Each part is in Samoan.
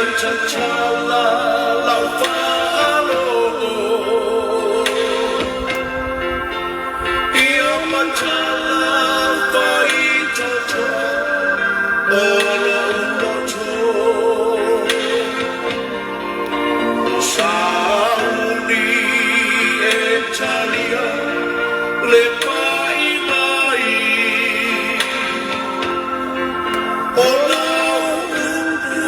Ia tatala lau faalogo, Ia matala faitotoa o lou loto. Sauni e talia le pai mai, O lau upu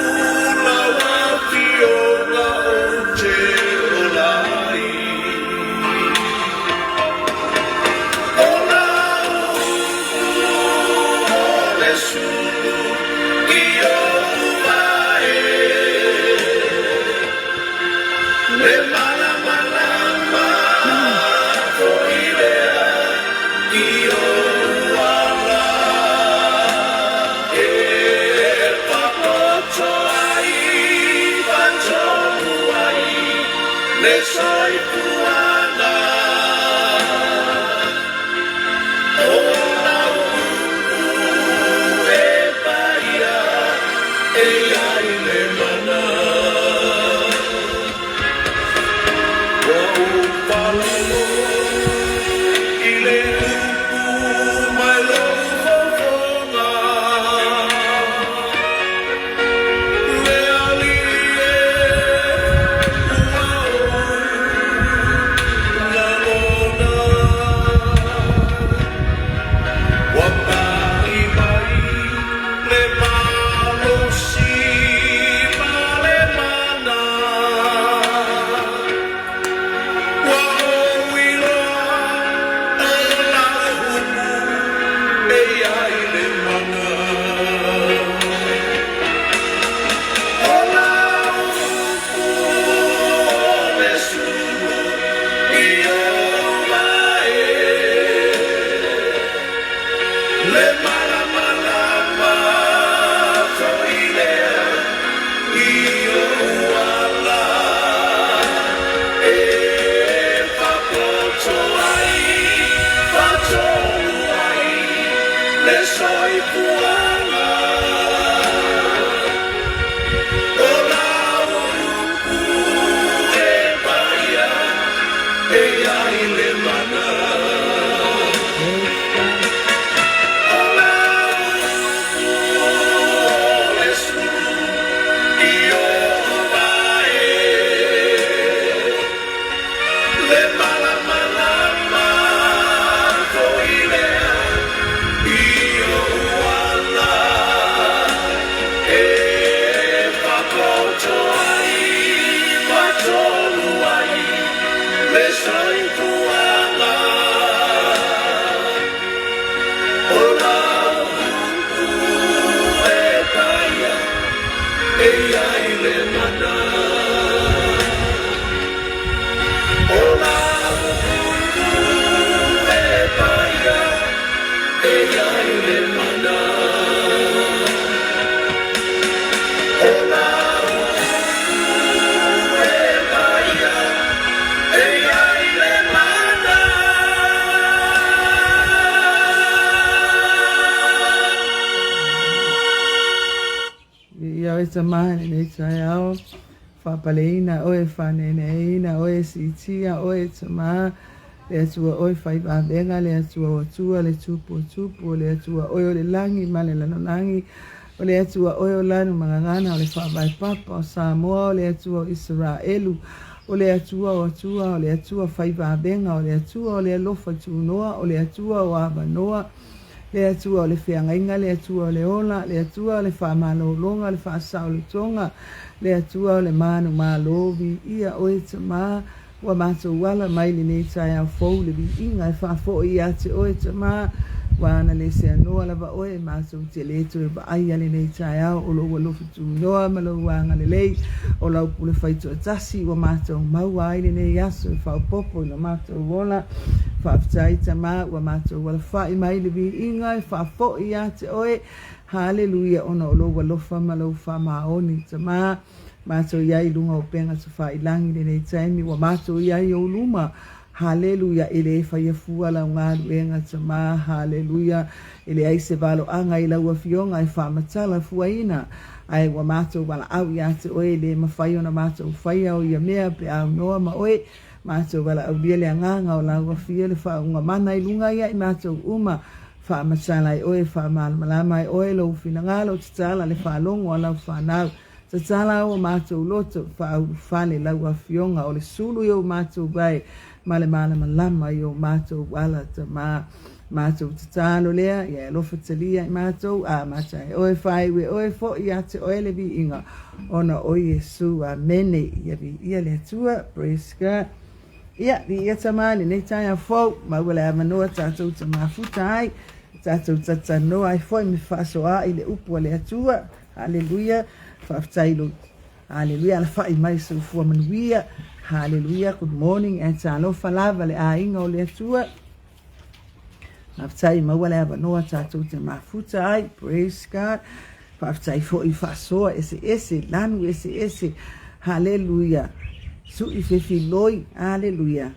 lau afioga ou te ola ai. O lau upu o le sulu i ou wae, Le malamalama foi lea i ou ala. E papoto ai, faatonu ai le soifuaga. O lau upu e paia e i ai le mana. Ua ou faalogo i le upu mai lou fofoga, Le Alii e, ua ou lagona. Ua pai mai le malosi ma le mana. Ua ou iloa o lau upu e i ai le mana. O lau upu o le sulu i ou wae, Le malamalama foi lea i ou ala. E fapoto ai, faatonu ai le soifuaga. O lau upu e paia e i ai le mana. O lau upu o le sulu i ou wae, Le malamalama foi lea i ou ala. E fapoto ai, faatonu ai le soifuaga. O lau upu e paia e i ai le mana. O lau upu e paia e i ai le mana. O lau upu e paia e i ai le mana. Viia oe Tama i lenei taeao, faapaleina oe, faaneeneeina oe, siitia oe Tama, le Atua oe fai vavega, le Atua o Atua, le Tupu o Tupu, o le Atua oe o le lagi ma le lalolagi, o le Atua oe o lanu ma gagana, o le faavae papa o Samoa, o le Atua o Isaraelu, o le Atua o Atua, o le Atua fai vavega, o le Atua o le alofa tunoa, o le Atua o avanoa, le Atua o le feagaiga, le Atua o le ola, le Atua o le faamalologa, le faasaolotoga, le Atua o le manumalo. Viia oe Tama, ua matou ala mai lenei taeao fou le viiga e faafoi ia te oe Tama, ua ana le seanoa lava oe matou te le toe vaaia lenei taeao o lou alofa tunoa ma lou agalelei o lau pule faitoatasi ua matou maua ai lenei aso e faaopoopo i lo matou ola. Faafetai Tama ua matou alafai mai le viiga e faafoi ia te oe. Haleluia ona o lou alofa ma lou faamaoni Tama. Matou i ai i luga o upega tafailagi lenei taimi ua matou i ai i ou luma. Haleluia e le faia fua lau galuega Tama. Haleluia e leai se valoaga i lau afioga e faamatala fuaina. Ae ua matou valaau ia te Oe, e le mafai ona matou faia o ia mea pe a aunoa ma Oe. Matou valaaulia le Agaga o Lau Afia le faauuga mana i luga ia i matou uma. Faamatala e Oe, faamalamalama e Oe Lou finagalo, tatala le faalogo a Lau fanau. Tatala o matou loto, faaulufale Lau Afioga o le sulu i o matou vae ma le malamalama i o matou ala. Tama, matou tatalo lea, ia e alofa talia i matou, amata e Oe, faaiu e Oe, foi ia te Oe le viiga, ona o Iesu. Amene. Ia viia le Atua. Praise God. Ia, viia Tama i lenei taeao fou, maua le avanoa tatou te mafuta ai, tatou tatanoa ai foi me faasoa i le upu a le Atua. Haleluia. Faafetai lo Haleluia alafai mai soifua manuia. Haleluia. Good morning and talofa lava le aiga o le Atua. Faafetai maua le avanoa tatou te mafuta ai. Praise God. Faafetai foi i faasoa eseese, lanu eseese. Haleluia. Sui fefiloi. Haleluia.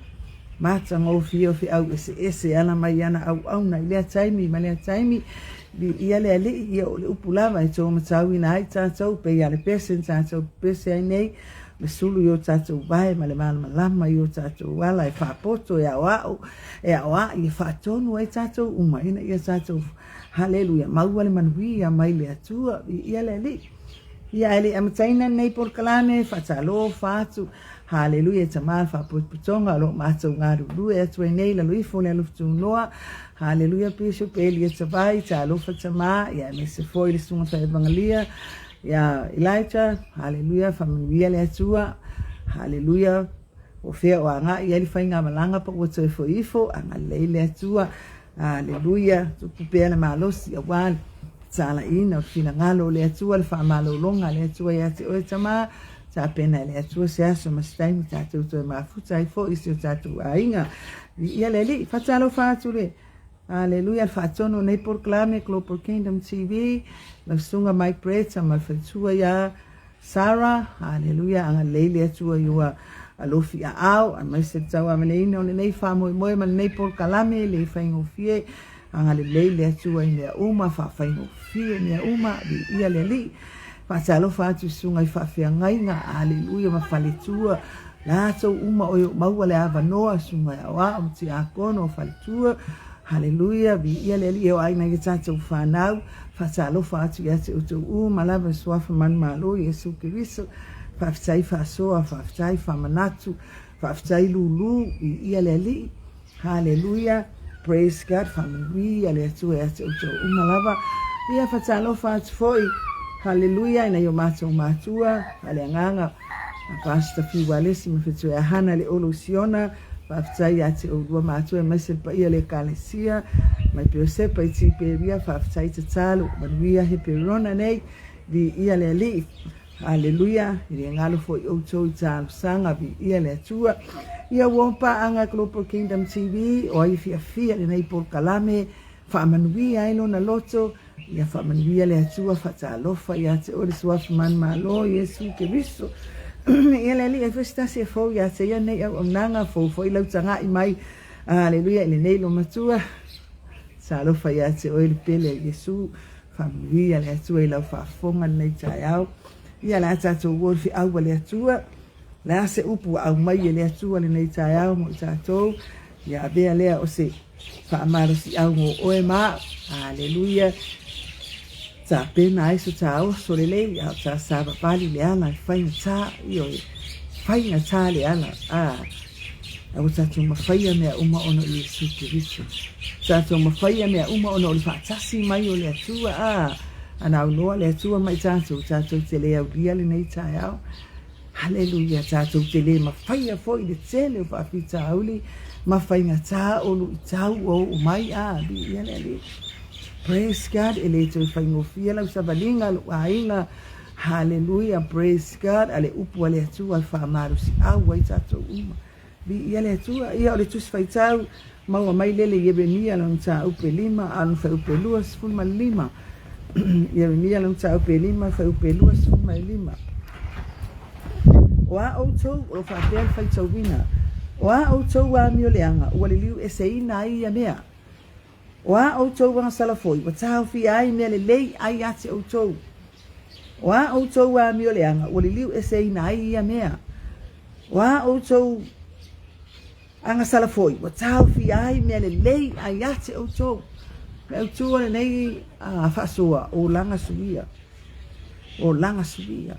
Matagofie o feau eseese e ala mai ana auauna i lea taimi ma lea taimi. Viia le Alii, ia o le upu lava e taumatauina ai tatou, pei a le pese na tatou pepese ai nei, le sulu i o tatou vae ma le malamalama i o tatou ala e faapoto, e aoao, e aoai, e faatonu ai tatou uma ina ia tatou, haleluia, maua le manuia mai le Atua. Viia le Alii. Ia ae le i amataina lenei polokalame, faatalofa atu, Haleluia e Tama le faapotopotoga o lo o matou galulue atu ai nei lalo ifo o le alofa tunoa. Haleluia Bishop Elia Tavai, talofa Tama, ia aemaise foi le susuga faevangalia ia Elijah. Haleluia, faamanuia le Atua. Haleluia. O fea o agai ai le faigamalaga pa ua toe foi ifo, agalelei le Atua. Haleluia, tupu pea le malosi aua le tatalaina o le finagalo o le Atua, le faamalologa a le Atua ia te oe Tama. Tapena e le Atua se aso ma se taimi tatou toe mafuta ai foi i si o tatou aiga. Viia le Alii. Faatalofa atu le Aleluia le faatonu o nei polokalame Global Kingdom TV, lau susuga Mike Brett ma le faletua ia Sarah. Aleluia, agalelei le Atua i ua alofi aao, aemaise le tauavaleina o lenei faamoemoe ma lenei polokalame le faigofie. Agalelei le Atua i mea uma, faafaigofie mea uma, viia le Alii. Faatalofa atu i susuga i faafeagaiga, aleluia, ma faletua, latou uma o e o maua le avanoa, susuga i aoao ma tiakono o faletua, haleluia, viia le Alii e o aiga i tatou fanau. Faatalofa atu ia te outou uma lava i suafa manumalo Iesu Keriso. Faafetai faasoa, faafetai faamanatu, faafetai lulu, viia le Alii. Haleluia praise God faamanuia le Atua ia te outou uma lava. Ia fatalofa atu foi haleluia i nai o matou matua a le agaga a Pastor Fiu Alesi ma Fetuea Hana le Olo Siona. Faafetai ia te oulua matua aemaise le paia o le Ekalesia mai Peosepa i Tiperia. Faafetai tatalo manuia Heperona nei. Viia le Alii. Haleluia, e le galo foi outou i talosaga, viia le Atua. Ia ua paaga Global Kingdom TV, o ai e fiafia i lenei polokalame, faamanuia ai lona loto, ia faamanuia le Atua, faatalofa ia te oe le Suafa Manumalo, Iesu Keriso. Ia le Alii, ai foi se tasi e fou ia te ia nei auaunaga, fou foi lau taga'i mai, haleluia, i lenei loomatua. Talofa ia te oe le pele a Iesu. Faamanuia le Atua i lau faafofoga lenei taeao. Ia, le a tatou o i le feau a le Atua. Le a se upu ua aumai e le Atua lenei taeao mo i tatou. Ia avea lea o se faamalosiau mo oe ma au. Aleluia. Tapena ai so tā oso lelei, a o tā savavali le ala e faigata, ioe, faigata le ala. A, A ua tatou mafaia mea uma ona o Iesu Keriso. Tatou mafaia mea uma ona o le faatasi mai o le Atua. A, ana aunoa le Atua ma i tatou, tatou te le aulia lenei taeao. Haleluia, tatou te le mafaia foi le tele o faafitauli ma faigatā o luitau ua oo mai. A, viia le Alii. Praise God, e le toe faigofie lau savaliga, lou aiga. Haleluia praise God a le upu a le Atua e faamalosiau ai tatou uma. Viia le Atua. Ia o le Tusi Faitau maua mai lele Ieremia lona mataupu e 5 a lona fuaiupu e 25. Ieremia lona mataupu e 5 fuaiupu e 25. O a outou o lo faapea le faitauina, o a outou amio leaga ua liliu eseina ai ia mea. O a outou agasala foi ua taofia ai mea lelei ai ia te outou. O a ʻoutou amioleaga ua liliu eseina ai ia mea? O a ʻoutou agasala foi ua taofia ai mea lelei a ia te ʻoutou? Le autu o lenei faasoa, olaga suia, olaga suia.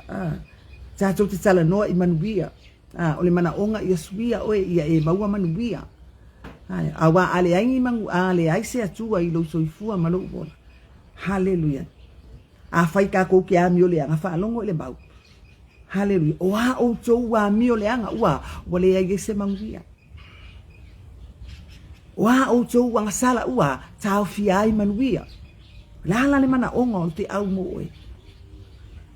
Tatou te talanoa i manuia. A, o le manaʻoga ia suia ʻoe ia e maua manuia. Ae, auā a leai ni manu, a leai se Atua i lou soifua ma lou ola. Haleluia. Afai kākou ke amioleaga, faalogo i le mau. Haleluia. O a ʻoutou amioleaga, ua, ua leai ai se manuia. O a ʻoutou agasala, ua taofia ai manuia. O le a la le manaʻoga o te ʻau mo ʻoe?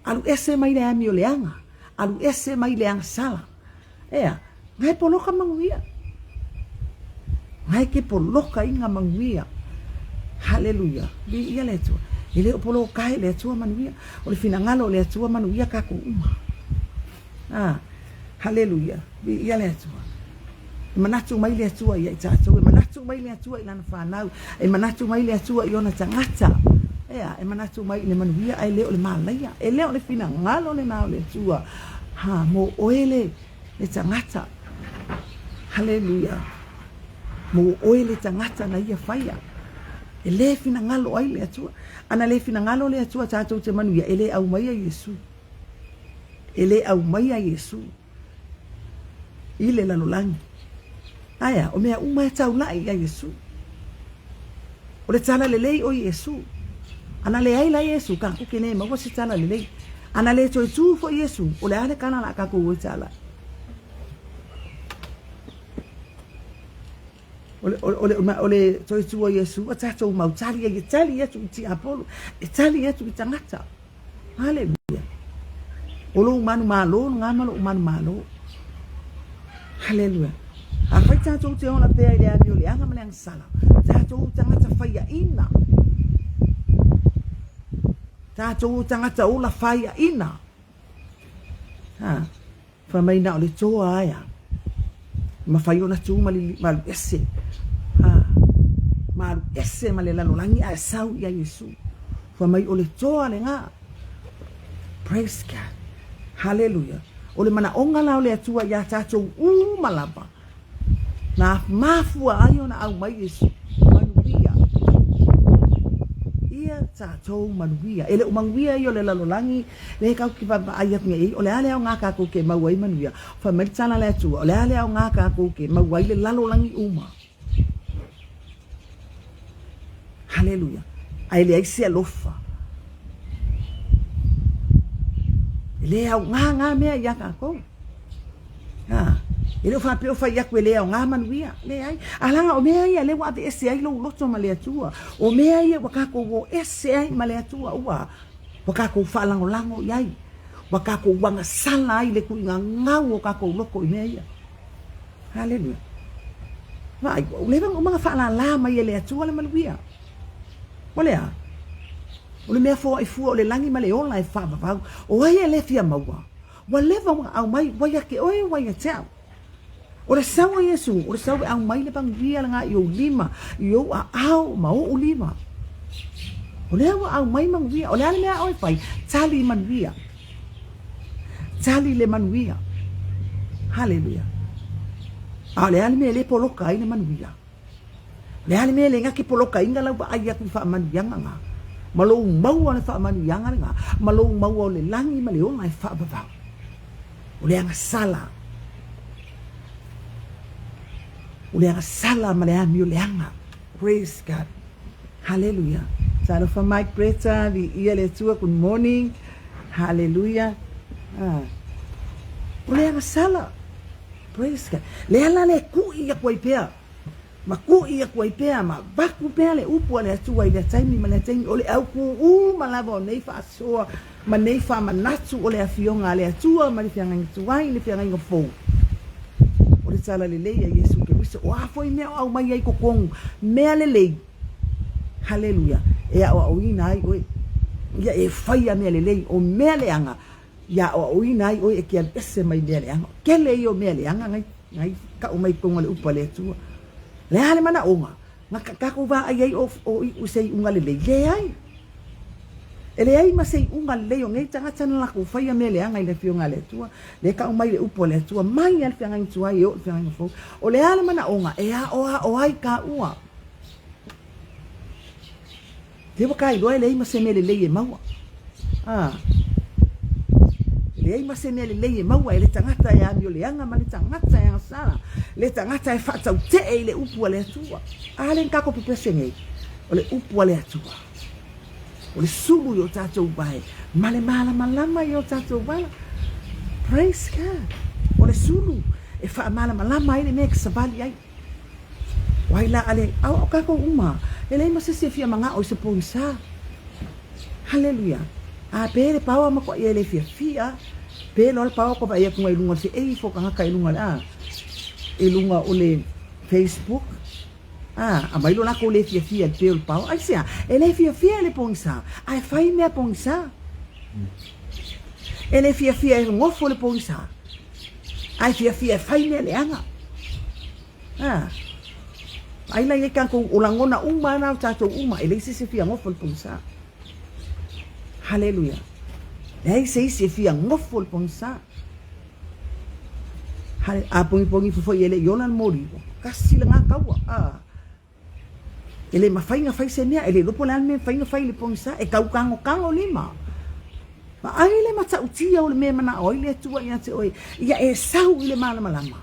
Alu ese mai le amioleaga. Alu ese mai le agasala. Ea, ngae poloka manuia. Ngae ke poloka i nga manuia. Haleluia. Viia le Atua. E le o poloka e le Atua manuia. O le finagalo o le Atua manuia kakou uma. Ah, haleluia. Viia le Atua. E manatu mai le Atua ia i tatou, e manatu mai le Atua i lana fanau, e manatu mai le Atua i ona tagata. Ea, e manatu mai i le manuia ae le o le malaia. E le o le finagalo lena o le Atua. Ha, mo oe le, le tagata. Haleluia. Mo oe le tagata na ia faia. E le finagalo ai le Atua. Ana le finagalo le Atua tatou te manuia, e le aumaia Iesu. E le aumaia Iesu. I le lalolagi. Aea, o mea uma e taulaʻi iā Iesū. O le tala lelei o Iesū. Ana leai la Iesū, kākou ke nei maua se tala lelei. Ana le toe tū foi Iesū, o le a le kala la kākou o e tala. O le, o le, o le toe tū o Iesū, a tātou mau tali ai e tali atu i tiapolo, e tali atu i tagata. Haleluia. O lou manumalo lena ma loʻu manumalo. Haleluia. Afai tatou te ola pea i le amioleaga ma le agasala, tatou tagata faiaina. Tatou tagata ola faiaina. Ha. Fai mai na o le toa ae a mafai ona tu ma le ma alu ese ha ma alu ese ma le lalolagi ae sau ia Iesu. Fai mai o le toa lena. Praise God. Hallelujah. O le manaʻoga la o le Atua iā tatou uma lava. Na mafua ai ona aumai Iesu, manuia. Ia tatou manuia. E le o manuia ia o le lalolagi, le kau ki vaavaai atu nei, o le a le aoga kakou ke maua ai manuia. Fai mai le tala a le Atua, o le a le aoga kakou ke maua ai le lalolagi uma. Haleluia. Ae leai se alofa. E le aoga ngā mea iā kakou. Ha. E le o faapea o fai atu e le aoga manuia. Leai. A laga o mea ia lea ua aveese ai lou loto ma le Atua. O mea ia ua kakou o ese ai ma le Atua ua ua kakou faalagolago i ai. Ua kakou agasala ai le tuiga gau o kakou loko i mea ia. Haleluia. Vaai, ua leva ona uma ona faalala mai e le Atua le manuia. O le a? O le mea foai fua o le lagi ma le ola e faavavau. O ai e le fia maua? Ua leva ona aumai, ua ia te oe, ua ia te au. O le sau o Iesu, o le sau e aumai le manuia lena i ou lima, i ou aao ma ou lima. O lea ua aumai manuia, o le a le mea a oe fai? Tali manuia. Tali le manuia. Haleluia. A o le a le mea e le poloka ai le manuia? O le a le mea e le gake polokaina lau vaai atu i faamanuiaga na, ma lou maua o le faamanuiaga lena, ma lou maua o le lagi ma le ola e faavavau. O le agasala. O le agasala ma le amioleaga. Praise God. Hallelujah. Talofa mai Greta, viia le Atua, good morning. Hallelujah. Ah. O le agasala. Praise God. Le ala le kuʻi aku ai pea. Ma kuʻi aku ai pea, ma vaku pea le upu a le Atua i lea taimi ma lea taimi, o le aukūʻū ma lava o nei faasoa ma nei faamanatu o le Afioga a le Atua ma le Feagaiga Tuai, le Feagaiga Fou. O le tala lelei a Iesu Keriso, o a foi mea o aumai ai totonu, mea lelei, haleluia, e aʻoaʻoina ai ʻoe, ia e faia mea lelei, o mea leaga, Ia aʻoaʻoina ai ʻoe e ke alu ese mai mea leaga. Kele ia o mea leaga ngai, ngai kaʻu mai totonu o le upu a le Atua. Le a le manaʻoga, na kākou vaai ai o, o iʻu se iʻuga lelei? Leai. E leai ma se iuga lelei o nei tagata na lakou faia mea leaga i le Afioga a le Atua, lea e tau mai le upu a le Atua, mai lava le feagaiga tuai e oo i le feagaiga fou. O le a le manaoga e aoao ai taua? Lea ua ta iloa e leai ma se mea lelei e maua. A. E leai ma se mea lelei e maua e le tagata e amioleaga ma le tagata e agasala, le tagata e faatautee i le upu a le Atua. A lea na tatou pepese nei, o le upu a le Atua. O le sulu i o tatou vae ma le malamalama i o tatou vala. Praise God. O le sulu e faamalamalama ai le mea e savali ai. O ai la a le aoao kākou uma, e leai ma se isi e fia manao i se pogisa. Haleluia! A pe le paoa ma koʻi e le fiafia, pe loa le paoa kua vaai atu i luga o le feʻei ifo o tagata i luga o le a, i luga o le Facebook, a, aumai lo lakou le fiafia i le pe o le paoa. Aisea? E le fiafia i le pogisa, ae fai mea pogisa. E le fiafia e nofo i le pogisa, Ae fiafia e fai mea leaga. A. Ai la i tatou, o lagona uma na o tatou uma, e leai se isi e fia nofo i le pogisa. Haleluia. Leai se isi e fia nofo i le pogisa. Hale, a pongipongi ifo foi e le i ola le moli, ua kasi lena taua. A. E le mafai na fai se mea, e le iloa po o le a le mea e mafai na fai i le pogisa, e tau tagotago lima. Vaai le matautia o le mea e manao ai le Atua ia te oe, ia e sau i le malamalama.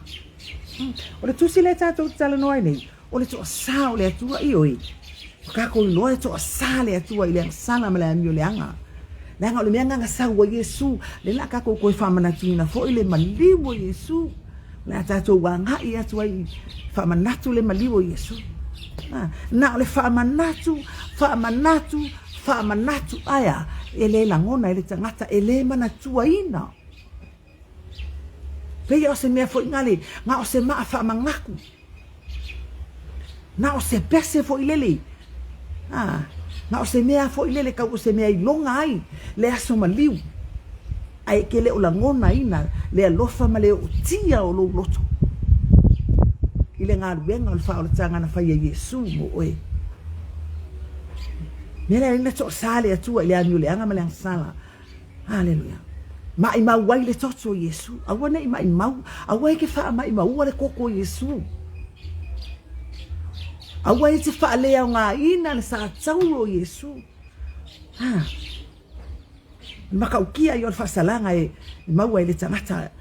O le tusi lea tatou te talanoa ai nei, o le toasā o le Atua, ioe, ua tatou iloa e toasā le Atua i le agasala ma le amioleaga. Leaga o le mea lena na sau ai Iesu, lea o le a tatou toe faamanatuina foi le maliu o Iesu. O le a tatou agai atu ai faamanatu le maliu o Iesu. Na o le faamanatu, faamanatu, faamanatu, ae a? E le lagona e le tagata, e le manatuaina. Pei o se mea foi nale, na o se maa faamanatu. Na o se pese foi lele, a, na o se mea foi lele tau o se mea iloga ai le aso maliu, ae e te le o lagonaina le alofa ma le ootia o lou loto i le galuega o le faaolataga na fai e Iesu mo oe. Mea lea na toasā le Atua i le amioleaga ma le agasala. Aleluia. Maʻimau ai le toto o Iesu. Aua ne i maʻimau, aua e te faamaʻimaua le toto o Iesu. Aua e te faaleaogaina le satauro o Iesu. Ha. Matautia ia o le faasalaga e maua e le tagata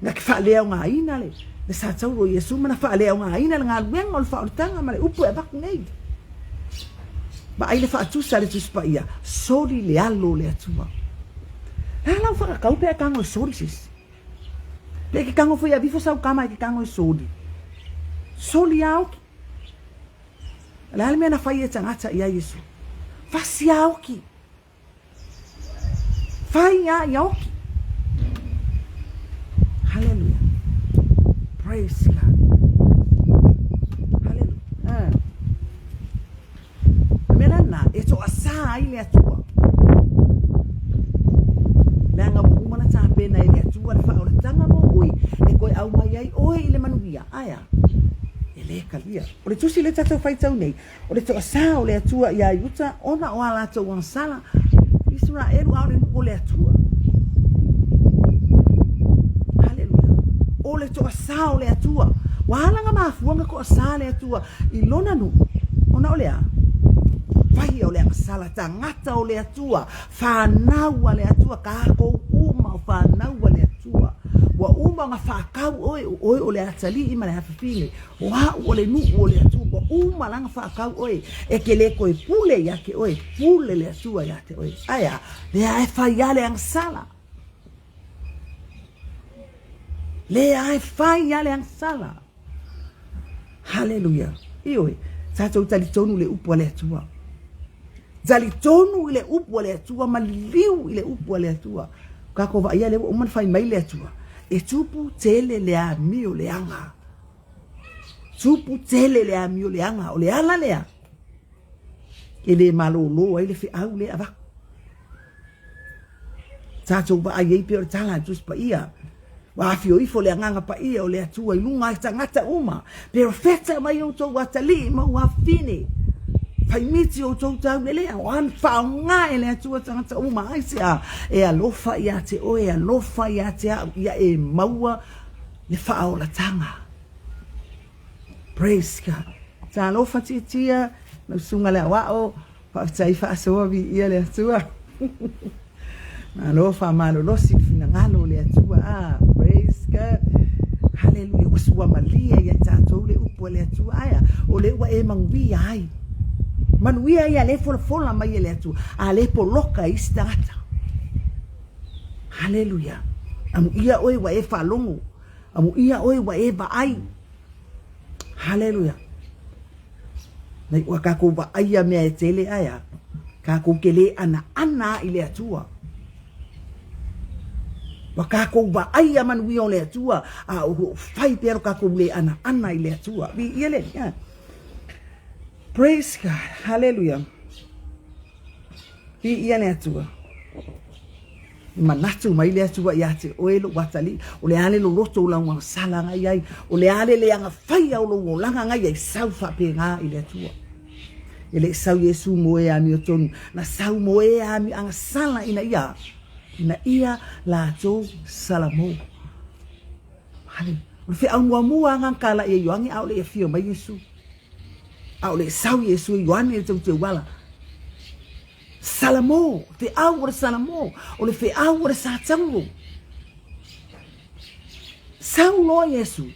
na te faaleaogaina le le satauro o Iesu ma na faaleaogaina le galuega o le faaolataga ma le upu e avatu nei. Vaai le faatusa a le Tusi Paia, soli le alo o le Atua. Le a lau whakakau pe a tango e soli se isi. Pe ke tango foi avifo sau tama e ke tango e soli. Soli a oki. Le a le mea na fai e tagata ia Iesu. Fasi a oki. Fai a ia oki. Hallelujah. Praise God. Hallelujah. Ah. Le mea lena e toasā ai le Atua. Leaga ua uma ona tapena e le Atua le faaolataga mo oe e toe aumai ai oe i le manuia. Ae a? E le talia. O le tusi lea tatou faitau nei, O le toasā o le Atua iā Iuta ona o a latou agasala, Isaraelu a o le nuu o le Atua. Haleluia. O le toasā o le Atua. Ua ala na mafua na toasā le Atua i lona nuu, ona o le a? Paia o le agasala, tagata o le Atua, whanau a le Atua, kākou uma o whanau a le Atua. Ua uma ona whakau oe, o oe o le atalii ma le afafine. O a'u o le nuu o le Atua, ua uma la ona faakau oe, e ke le toe pule ia te oe, pule le Atua ia te oe. Ae a? Lea e fai a le agasala. Lea e fai a le agasala. Haleluia. Ioe, tatou talitonu le upu a le Atua. Talitonu i le upu a le Atua ma liliu i le upu a le Atua. Kākou vaaia lea ua uma ona fai mai le Atua, e tupu tele le amio leaga. Tupu tele le amio leaga, o le ala lea e le malōlō ai le feau lea e avatu. Tatou vaai ai pei o le tala a le Tusi Paia, ua afio ifo le Agaga Paia o le Atua i luga i tagata uma, perofeta mai outou atalii ma ou afafine. Faimiti outou taulelea, o a faaaoga e le Atua tagata uma aisea e alofa ia te oe, e alofa ia te au, ia e maua le faaolataga. Praise God. Talofa tiatia, lau susuga le aoao, faafetai faasoa viia le Atua. Malo faamalolosi i le finagalo o le Atua. Ah, praise God. Hallelujah. Ua suamalie ia i tatou le upu a le Atua. Aia, o le ua e manuia ai. Manuia ia le folafola mai e le Atua. A le poloka i isi tagata. Hallelujah. Amuia oe ua e faalogo. Amuia oe ua e vaai. Haleluia. Nei ua kākou vaaia mea e tele ae a, kākou ke lē ʻanaʻana i le Atua. Ua kākou vaaia manuia o le Atua, a o lo o fai pea lo kākou lē ʻanaʻana i le Atua. Viia le Alii. Praise God. Haleluia. Viia le Atua. I manatu mai le Atua ia te oe lou atalii, o le a le loloto o lau agasala nga i ai, o le a le leaga faia o lou olaga nga i ai, sau faapena i le Atua. E le i sau Iesu mo e amiotonu, na sau mo e ami agasala ina ia, ina ia latou salamo. Haleluia. O le feau muamua a nga kala ia Ioane a o le i afio mai Iesu. A o le i sau Iesu e Ioane le teuteuala. Salamo, feau o le Salamo, o le feau o le Sataulo. Sau loa Iesu.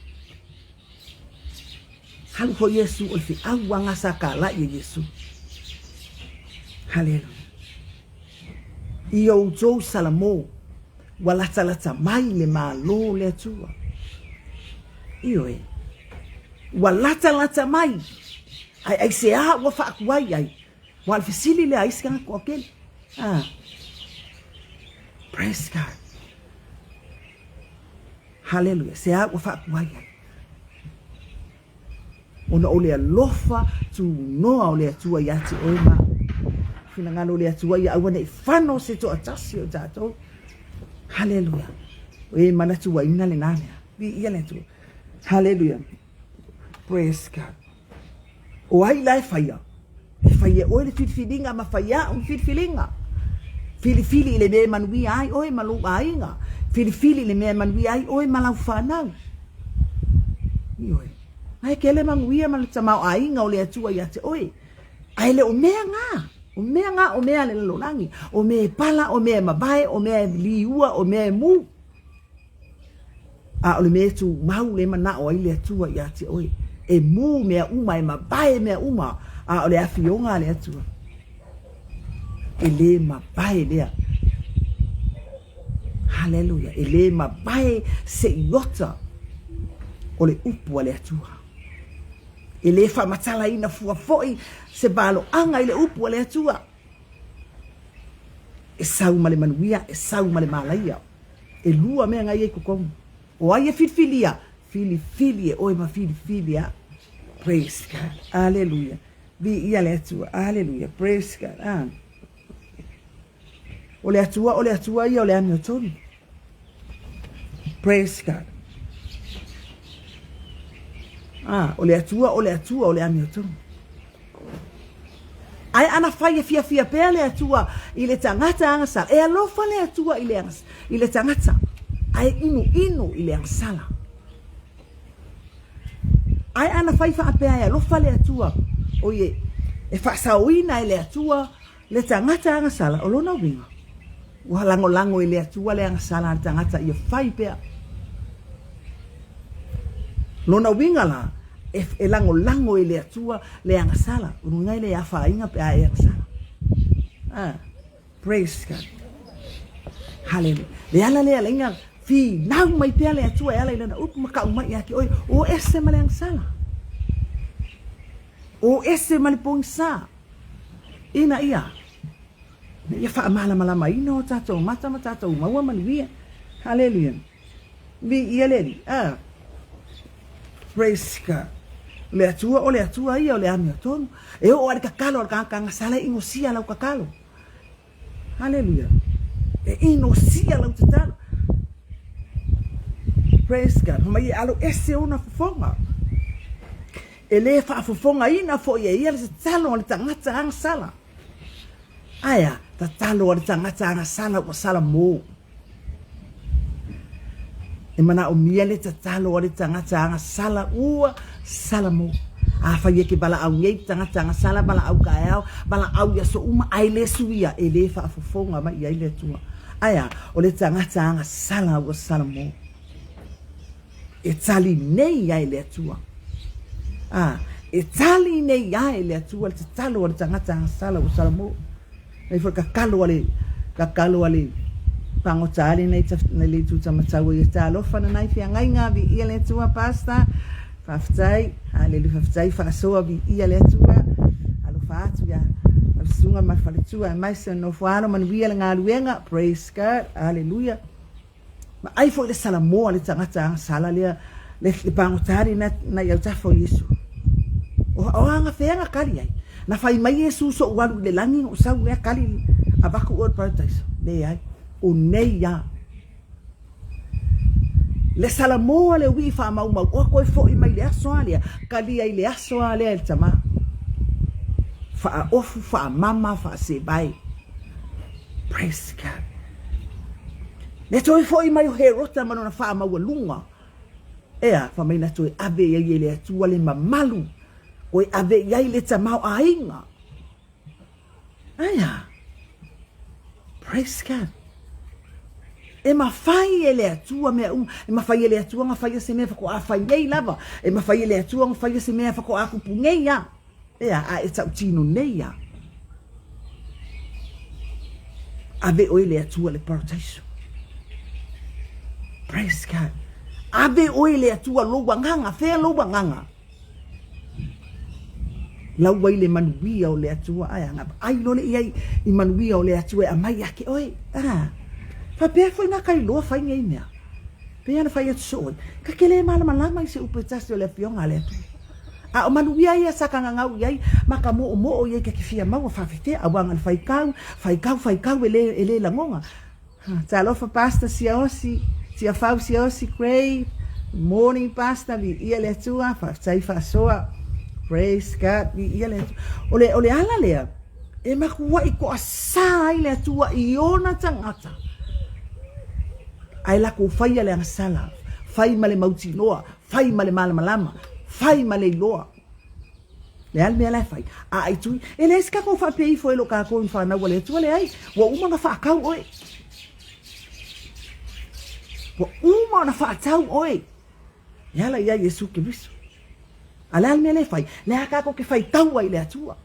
Alu foi Iesu o le feau a nga sa kalaʻi e Iesu. Haleluia. I outou Salamo, ua latalata mai le Malo o le Atua. Ioe. Ua latalata mai. Ae aisea ua faakuai ai? Ua le fesili lea a isi tagata toatele. Ah. Praise God. Hallelujah. Se a ua faakuai ai. Ona o le alofa tunoa o le Atua ia te oe ma finagalo o le Atua ia aua nei fano se toatasi o tatou. Hallelujah. O e manatuaina lena mea. Viia le Atua. Hallelujah. Praise God. O ai la e faia? E fai e oe le filifiliga ma fai e a'u le filifiliga. Filifili i le mea e manuia ai oe ma lou aiga. Filifili i le mea e manuia ai oe ma lau fanau. Ioe. Ae kele manuia ma le tamaoaiga o le Atua ia te oe. Ae le o mea nga. O mea nga o mea a le lalolagi. O mea e pala, o mea e mavae, o mea e liua, o mea e mu. A o le mea e tumau le manao ai le Atua ia te oe, e mū mea uma, e mavae mea uma, a o le afioga a le Atua, e lē mavae lea. Haleluia! E lē mavae se iota o le upu a le Atua. E lē faamatalaina fua foi se valoaga i le upu a le Atua. E sau ma le manuia, e sau ma le malaia. Elua mea nga ia i totonu. O ai e filifilia? Filifili e oe ma filifili a. Praise God. Aleluia. Viia le Atua. Aleluia. Praise God. Ah. O le Atua, o le Atua ia o le amiotonu. Praise God. Ah, o le Atua, o le Atua o le amiotonu. Ae ana fai e fiafia pea le Atua i le tagata agasala, e alofa le Atua i le, i le tagata, ae inuinu i le agasala. Ae ana fai faapea e alofa le Atua, oi e faasaoina e le Atua le tagata agasala, o lona uiga, ua lagolago e le Atua le agasala a le tagata ia fai pea. Lona uiga la, e, e lagolago e le Atua le agasala, o luga e le afaina pe a e agasala. Ah, praise God. Hallelujah. Le ala lea laina finau mai pea le Atua e ala i lana upu ma kau mai ia te oe, o ese ma le agasala. O ese ma le pogisa. Ina ia, ina ia faamalamalamaina o tatou mata ma tatou maua manuia. Haleluia. Viia le Alii. Ah. Praise God. O le Atua, o le Atua ia o le amiotonu. E oo lava i le tatalo a le tagata agasala e inosia lau tatalo. Haleluia. E inosia lau tatalo. Praise God. Fai mai e alo ese ona fofoga. E lē faafofogaina foi e ia le tatalo a le tagata agasala. Ae a? Tatalo a le tagata agasala ua sala mō. E manaomia le tatalo a le tagata agasala ua sala mō. Afai e ke valaau nei le tagata agasala, valaau taeao, valaau i aso uma, ae le suia, e lē faafofoga mai i ai le Atua. Ae a? O le tagata agasala ua sala mō. E tali nei ai le Atua. A, e tali nei ai le Atua le tatalo a le tagata agasala ua Salamo. Nei foi kakalo a le, kakalo a le pagota ale nei ta, nei le itu tamatau ia talofa na nai feagaiga viia le Atua Pastor. Faafetai, haleluia, faafetai faasoa viia le Atua. Alofa atu ia lau susuga ma le faletua aemaise o nofo alo manuia le galuega. Praise God, haleluia. Vaai foi le salamoa a le tagata agasala lea, le pagota alii na i autafa o Iesu. O agafea na kali ai? Na fai mai Iesu soʻu alu i le lagi na ou sau lea kali avatu oe i le paradise. Leai, o nei a. Le salamoa le uii faamaumau oa koe foʻi mai le aso a lea, kali ai le aso a lea e le tama. Faaofu, faamama, faasevae. Praise God. Le toe foʻi mai o Herota ma lona faamaualuga, ea, fai mai na toe ave i ai e le Atua le mamalu, toe ave i ai le tamaoaiga. Aia, praise God. E mafai e le Atua mea uma, e mafai e le Atua ona faia se mea faatoa fai nei lava, e mafai e le Atua ona faia se mea faatoa tupu nei lava. Ea, a e tautino nei a. Ave oe le Atua le parataiso. Praise God. Ave oe le Atua lou agaga, fea lou agaga? Lau ai le manuia o le Atua, ae aga ai lole i ai i manuia o le Atua e amai ake oe. Ah, faapea foi na kailoa fai nei mea. Pei ona fai atu soo ai, ka ke le malamalama i se upu e tasi o le afioga a le Atua. A o manuia ia sa ka gagau i ai ma ka moomoo i ai ka ke fia maua faafefea auā na le faikau, faikau, faikau e le, e le lagoga. Talofa Pastor Siaosi, Tiafau Siaosi Gray, morning Pastor, viia le Atua, faafetai faasoa. Praise God, viia le Atua. O le, o le ala lea, e makuaʻi toasā ai le Atua i ona tagata. Ae latou faia le agasala, fai ma le mautinoa, Fai ma le malamalama, fai ma le iloa. Le a le mea la e fai? A ai tui, e leai se tatou faapea ifo e lo tatou i whanau a le Atua, leai, ua uma ona whaatau oe. Ua uma ona whaatau oe. E ala ia Iesu Keriso. A le a le mea le fai? Le a tatou ke whaitau ai le Atua.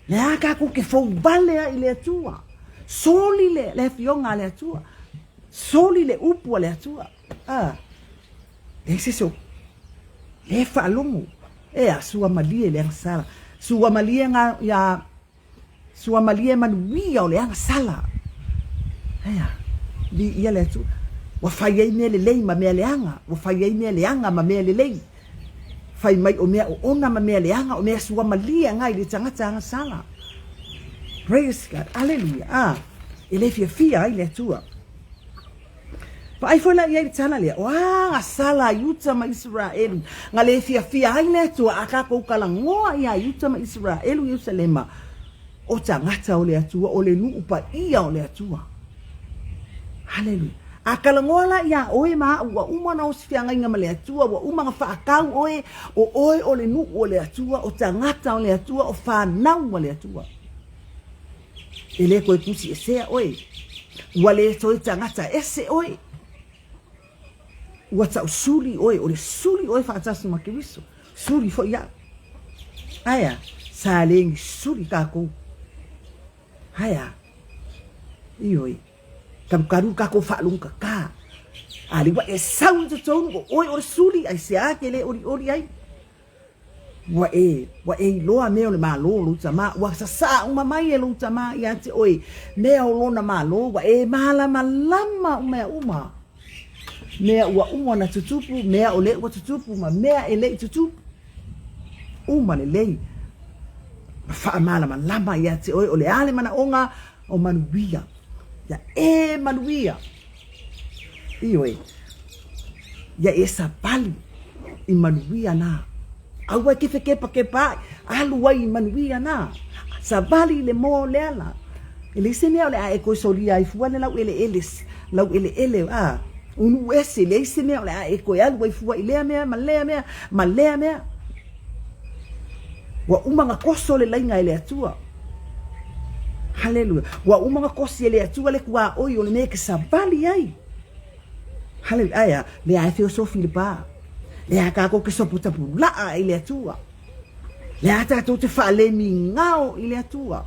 Le a tatou ke fouvale ai le Atua. Soli le, le afioga a le Atua. Soli le upu a le Atua. A, leai se isi o le faalogo. Ea, sua malie le agasala. Sua malie nga, ia, sua malie manuia o le agasala. Ea, viia le Atua. Ua fai ai mea lelei ma mea leaga. Ua fai ai mea leaga ma mea lelei. Fai mai o mea oona ma mea leaga, o mea sua malie nga i le tagata agasala. Praise God. Aleluia. A, e le fiafia ai le Atua. Vaai foi la i ai le tala lea, o a gasala a Iuta ma Iseraelu, na le fiafia ai le Atua a tatou kalagoa ia Iuta ma Iseraelu Ierusalema, o tagata o le Atua, o le nuu paia o le Atua. Haleluia. A kalagoa la iā oe ma aʻu, ua uma ona osi feagaiga ma le Atua, ua uma ona faatau oe, o oe o le nuu o le Atua, o tagata o le Atua, o fanau a le Atua. E le toe tusi esea oe. Ua le toe tagata ese oe. Ua tausuli oe, o le suli oe faatasi ma Keriso. Suli foi au. Ae a, sa le ni suli takou. Ae a, ioe, kalukalu takou faalogokakā. A le ua e sau i totonu o oe o le suli, aisea ke le olioli ai? Ua e, ua e iloa mea o le Malo o lou tama, ua sasaa uma mai e lou tama ia te oe mea o lona Malo, ua e malamalama o mea uma, mea ua uma ona tutupu, mea o le ua tutupu, ma mea e le i tutupu. Uma lelei, ma faamalamalama ia te oe o le a le manaoga o manuia, ia e manuia. Ioe, ia e savali i manuia na. Aua e ke fekepakepa ai, alu ai i manuia na. Savali i le moa o le ala. E leai se mea o le a e toe solia ai fua le laueleele, laueleele, a, o nuu ese, leai se mea o le a e toe alu ai fua i lea mea ma lea mea ma lea mea. Ua uma ona toso le laina e le Atua. Haleluia. Ua uma ona tosi e le Atua le tuaoi o le mea e te savali ai. Haleluia. Ae a, lea e feosofi i le pa. Lea tatou te sopo tapulaa i le Atua. Lea tatou te faalemigao i le Atua.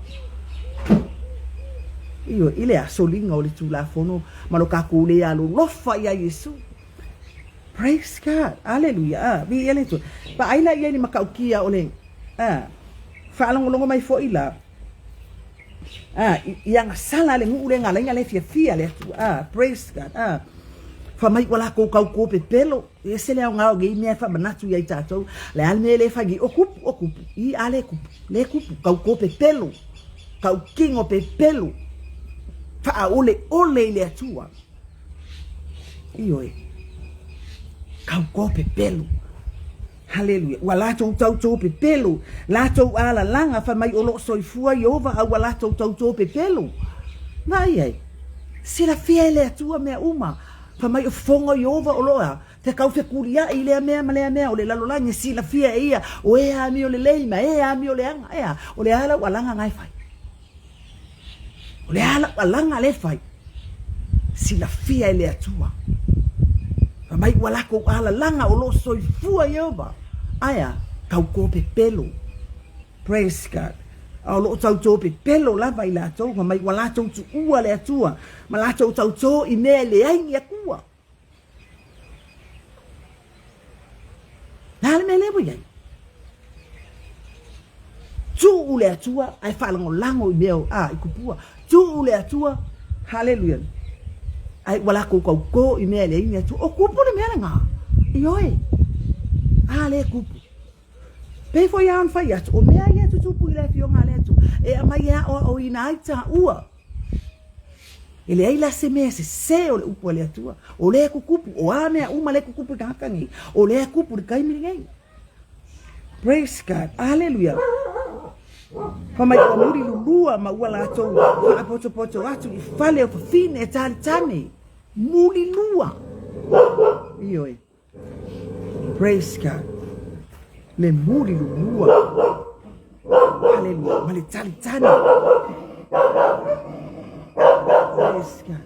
Ioe, i le a soliga o le Tulafono ma lo tatou le alolofa iā Iesu. Praise God. Aleluia. Ah, viia le Atua. Vaai la i ai le matautia o le ah, faalogologo mai foi la. Ah, i, i agasala le nuu le galaina le fiafia le Atua. Ah, praise God. Ah, fa mai ua lakou tautō pepelo. E ese le aoga o nei mea e faamanatu iā i tatou. Le a le mea e le fai nei, o kupu, o kupu. I a le kupu, le kupu, tautō pepelo. Tautino pepelo. Faaoleole i le Atua. Ioe. Tautō pepelo. Haleluia. Ua latou tautō pepelo, latou alalaga fai mai o loo soifua Ieova a ua latou tautō pepelo. Vaai ai. Silafia e le Atua mea uma. Fai mai o fofoga o Ieova o loo a fekau fekuliai i lea mea ma lea mea o le lalolagi e silafia e ia o e amio lelei ma e amio leaga. E a? O le a lau alaga na e fai? O le a lau alaga lea e fai? Silafia e le Atua. Fai mai ua lakou alalaga o lo o soifua Ieova. Ae a? Tautō pepelo. Praise God. A o lo o tautō pepelo lava i latou, fai mai ua latou tuua le Atua ma latou tautō i mea e leai ni Atua. Le a le mea lea ua i ai? Tuu le Atua ae faalagolago i mea a i kupua. Tuu le Atua, haleluia. Ae ua lakou tautō i mea e leai ni Atua. O kupu le mea lena. Ioe. A le kupu. Pei foi a ona fai atu, o mea ia e tutupu i le afioga a le Atua, e aumai e aoaoina ai taua. E leai la se mea sesē o le upu a le Atua. O lea e kukupu, o a mea uma lea e kukupu i tagata nei, o lea e kupu i le taimi lenei. Praise God. Aleluia. Fai mai ua muli lulua ma ua latou faapotopoto atu i fale o fafine e talitane. Muli lua. Ioe. Praise God. Le muli lulua. Hallelujah. Ma le talitali. Praise God.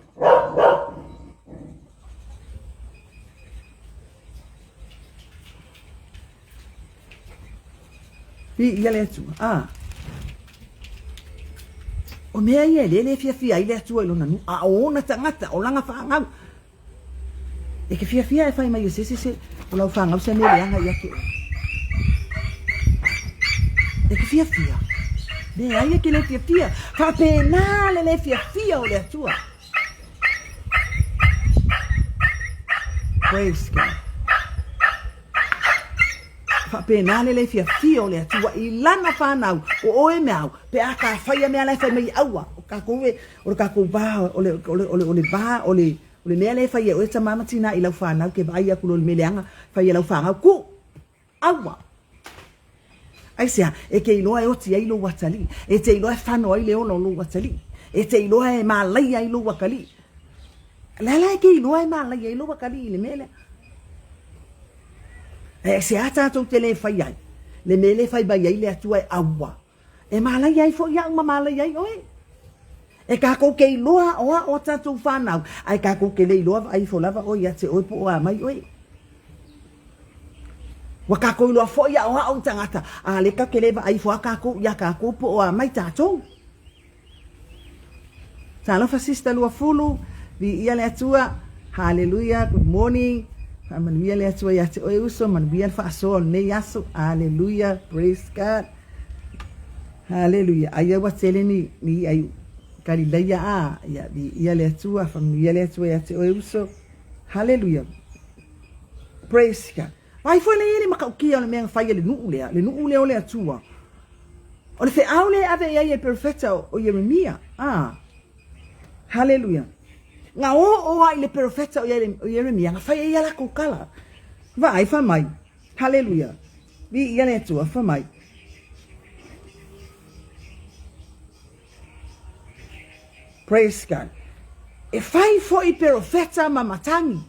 Viia le Atua. Ah. O mea ia e lele fiafia ai le Atua i lona nuu, a o ona tagata, o lana fanau. E ke fiafia e fai mai e se isi se o lau fanau se mea leaga ia te oe. E ke fiafia. Leai e ke le fiafia. Faapena le le fiafia o le Atua. Praise God. Faapena le le fiafia o le Atua i lana fanau, o oe me au, pe a ka faia mea la e fai mai aua, o kakou e, o le kakou va, o le, o le, o le, o le va, o le, O le mea lea e fai e oe tama ma tina i lau fanau ke vaai aku loa i le mea leaga fai e lau fanau ku! Aua! Aisea? E te iloa e oti ai lou atalii. E te iloa e fano ai le ola o lou atalii. E te iloa e malaia ai lou atalii. Le a la e te iloa e malaia ai lou atalii i le mea lea? Aisea tatou te le fai ai le mea lea e fai mai ai le Atua e aua? E mālaia ai foi au ma mālaia ai oe. E kākou ke iloa aʻoaʻo a tātou whānau, a e kākou ke le iloa vaai ifo lava oe ia te oe po o a mai oe. Ua kākou iloa foi aʻoaʻo i tagata, a le ka ke le vaai ifo a kākou iā kākou po o a mai tātou. Talofa sister Luafulu, viia le Atua, hallelujah, good morning, faamanuia le Atua ia te oe uso, manuia le faasoa o lenei aso, hallelujah, praise God, hallelujah, aia ua tele ni, ni i'a i Kalilaia a, ia, viia le Atua, faamanuia le Atua ia te oe uso, hallelujah, praise God. Vaai foi lea i le matautia o le mea na fai e le nuu lea, le nuu lea o le Atua. O le feau lea e ave i ai e le perofeta o Ieremia. Ah, haleluia. Na oo ai le perofeta o Ieremia, na fai e ia lakou tala. Vaai, fai mai, haleluia. Viia le Atua, fai mai. Praise God. E fai foi perofeta ma matagi.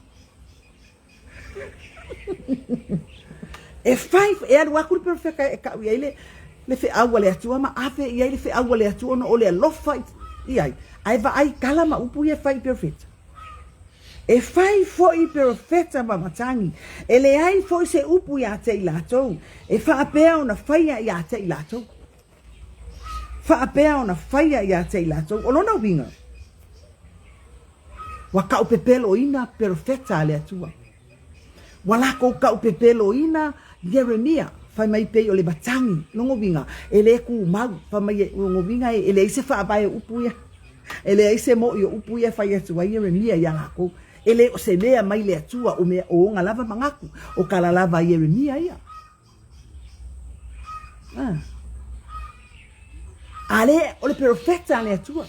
E fai, e alu aku le perofeta e kau i ai le, le feau a le Atua ma ave i ai le feau a le Atua ona o le alofa i ai. Ae vaai tala ma upu ia e fai i perofeta. E fai foi perofeta ma matagi, e leai foi se upu ia te i latou, e faapea ona faia ia te i latou. Faapea ona faia ia te i latou. O lona uiga, ua taupepeloina perofeta a le Atua. Ua latou taupepeloina Ieremia, fai mai pei o le matagi, lona uiga, e le tumau, fai mai, lona uiga e leai se faavae o upu ia. E leai se moʻi o upu ia e fai atu ai Ieremia iā latou. E le o se mea mai le Atua, o mea o ona lava manatu, o tala lava a Ieremia ia. Ah. A lea, o le perofeta a le Atua.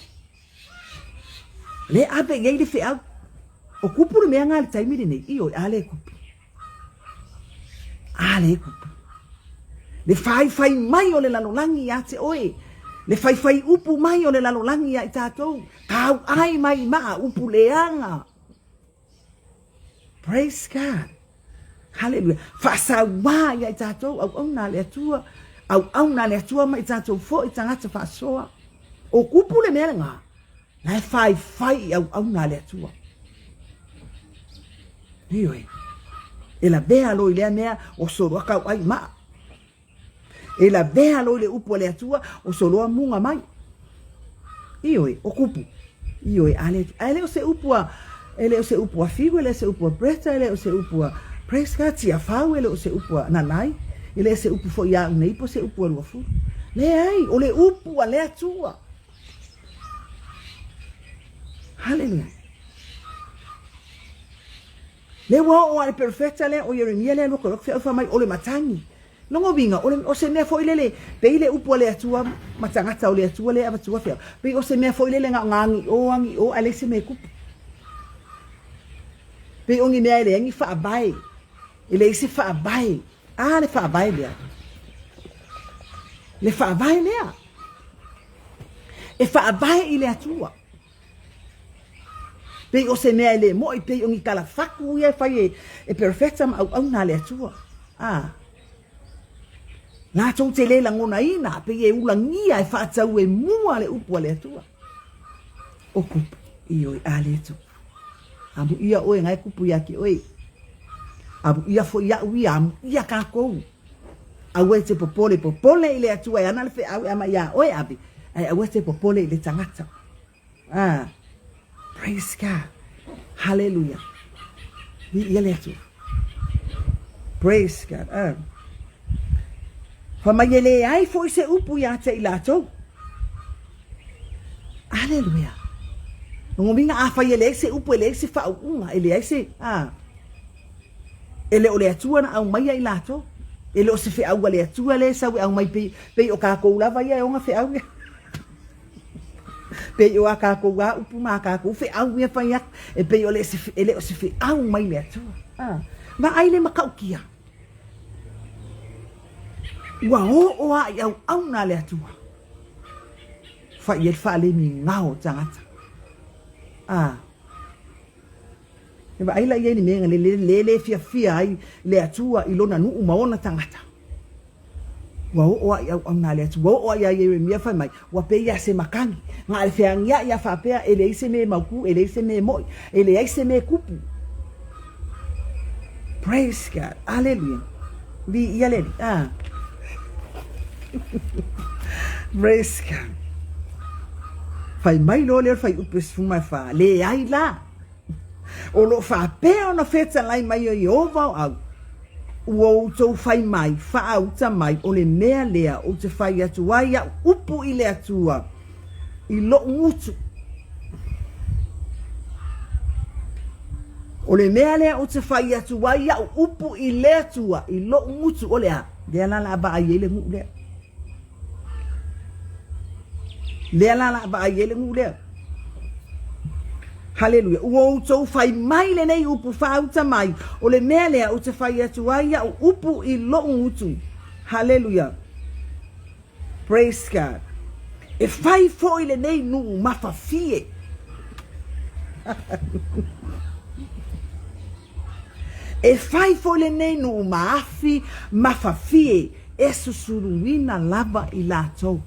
Lea ave i ai le feau. O kupu le mea ngā le taimi lenei, ioe, a le kupu. A le kupu. Le faifai mai o le lalolagi ia te oe. Le faifai upu mai o le lalolagi ia i tatou. Tauai mai maa upu leaga. Praise God. Hallelujah. Faasauā ia i tatou, auauna a le Atua, auauna a le Atua ma i tatou foi tagata faasoa. O kupu le mea lena, la e faifai i auauna a le Atua. Ioe. E lavea loa i lea mea o soloa tauai maa. E lavea loa i le upu a le Atua, o soloa muga mai. Ioe, o kupu. Ioe, a le, ae le o se upu a, e le o se upu a Fiu, e le o se upu a Bretta, e le o se upu a, praise God, Tiafau, e le o se upu a Nanai, e le o se upu foi ia au nei po o se upu a Luafulu. Leai, o le upu a le Atua. Haleluia. Lea ua oo lava i le perofeta lea o Ieremia lea lua koe feau fai mai o le matagi. Lona uiga, o, le, o se mea foi lele, pei le upu a le Atua ma tagata o le Atua lea e avatua feau, pei o se mea foi lele na o na agi o, agi o, ae leai se mea e kupu. Pei o ni mea e leai ni faavae, e leai se faavae. A le faavae lea. Le faavae lea. E faavae i le Atua. Pei o se mea e le moʻi, pei o ni tala fatu ia e fai e, e perofeta ma auauna a le Atua. A. Latou te le lagonaina, pei e ulagia e faatau e mua le upu a le Atua. O kupu, ioe, a le tupu. Amuia oe na e kupu ia te oe. Amuia foi iaʻu ia, amuia kākou. Aua e te popole, popole i le Atua e ana le feau e ama iā oe ave, ae aua e te popole i le tagata. Ah, praise God. Hallelujah. Viia le Atua. Praise God. Ah. Fai mai e leai foi se upu ia te i latou. Aleluia. Lona uiga afai e leai se upu, e leai se faauuga, e leai se, ah, e le o le Atua na aumaia i latou. E le o se feau a le Atua lea e sau e aumai pei, pei o kākou lava ia e ona feau ia. Pei o a kākou a upu ma a kākou feau ia fai atu, e pei o le, e le o se feau mai le Atua. Ah, vaai le matautia. Ua oo a i auauna a le Atua. Fai ai le faalemi gao o tagata. Ah. E vaai la i ai le mea na le, le, le fiafia ai le Atua i lona nuu ma ona tagata. Ua oo a i auauna a le Atua, ua oo a ia Ieremia fai mai, ua pei lava se makani, na o le feagiai lava faapea, e leai se mea e mautū, e leai se mea e moʻi, e leai se mea e kupu. Praise God. Aleluia. Viia le Alii. Ah. Praise God. Fai mai loa lea o le fuaiupu e 14, leai la, O lo o faapea ona fetalai mai e Ieova o au, Ua outou fai mai, faauta mai, o le mea lea ou te fai atu ai au upu i le Atua i loʻu gutu. O le mea lea ou te fai atu ai au upu i le Atua i loʻu gutu, o le a? Lea la la vaai ai le nuu lea. Lea la la vaai ai le nuu lea. Haleluia. Ua outou fai mai lenei upu faauta mai, o le mea lea ou te fai atu ai au upu i loʻu gutu. Haleluia. Praise God. E fai foi lenei nuu mafafie. E fai foi lenei nuu maafi mafafie e susuluina lava i latou.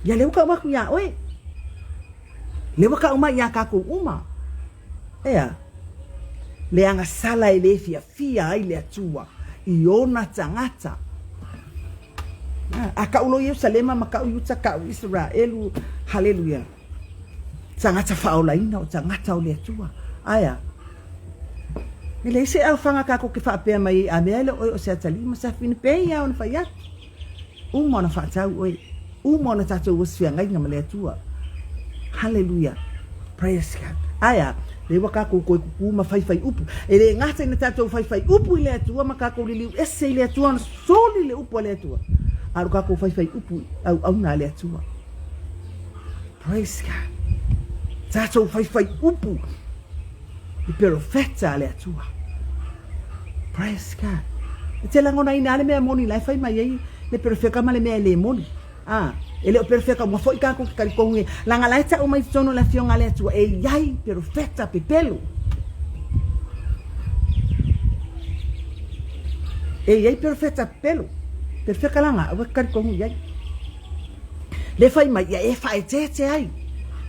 Ia lea ua tau atu iā oe. Lea ua tau mai iā tatou uma. Ea, le agasala e le fiafia ai le Atua i ona tagata. A kau loa Ierusalema ma kau Iuta, kau Isaraelu, haleluia. Tagata faaolaina o tagata o le Atua. Aea. E leai se aofaga tatou te faapea mai ai, a mea e le o oe o se atalii ma se afafine, pei lava ona fai atu. Uma ona faatau oe. Uma ona tatou osi feagaiga ma le Atua. Haleluia. Praise God. Ae a? Lea ua tatou toe kuku ma faifai upu. E le gata ina tatou faifai upu i le Atua ma tatou liliu ese i le Atua ona soli le upu a le Atua. A o tatou faifai upu i auauna a le Atua. Praise God. Tatou faifai upu i perofeta a le Atua. Praise God. E te lagonaina lava le mea moni la e fai mai ai le perofeka ma le mea e le moni. Ah, e le o perofeka uma foi tatou te talitonu i ai. Leaga la e tau mai totonu o le Afioga a le Atua e i ai perofeta pepelo. E i ai perofeta pepelo. Perofeka la aua e te talitonu i ai. Le fai mai, ia e faaeteete ai,